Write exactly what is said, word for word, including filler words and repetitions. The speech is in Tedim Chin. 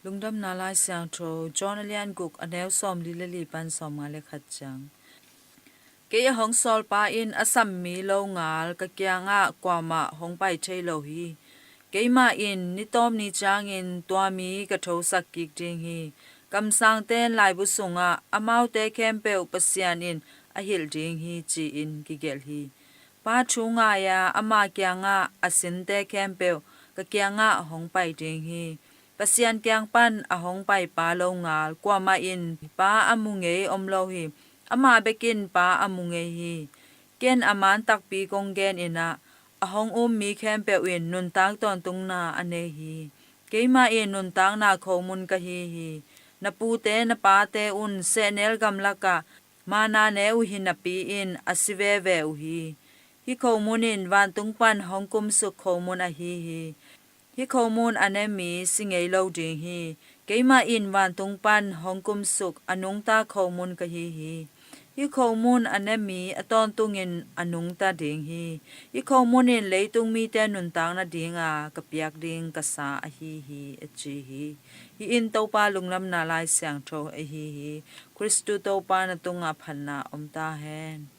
Lungdamna Lai Siangtho John a lian guk, a neu sawmli le li pan sawmnga le khat ciang. Kei a hong sawlpa in a sam mi longal ka kiangah kuamah hong pai thei lo hi. Keimah in ni tawp ni ciangin tua mi ka thosak kik ding hi. Kamsangte'n laibu sungah amaute khempeuh Pasian in a hilh ding hi, ci-in kigelh hi. Pa thu ngai-a ama kiangah a sinte khempeuh ka kiangah hong pai ding hi. Pasian kiang pan a hong paipa longal kuamah in Pa a mu ngei om lo hi. Amah bek in Pa a mu ngei hi. Ken a man takpi kong genin ah, a hong um mi khempeuh in nuntak tawntungna a nei hi. Keimah in nuntakna khomun ka hi hi. Na pute na pate un sehnel gamlakah manna ne uh hinapi-in a si veve uh hi. Hih khomun in vantung pan hong kumsuk khomun ahi hi. Hih khomun a ne mi si ngei lo ding hi. Keimah in vantung pan hong kumsuk a nungta khomun ka hi hi. Hih khomun a ne mi a tawntungin a nungta ding hi. Hih khomun in leitung mite nuntak nadinga ka piak ding ka sa ahi hi, a ci hi. Hih in Topa Lungdamna Lai Siangtho ahi hi. Khristu Topa na tungah phatna om ta hen.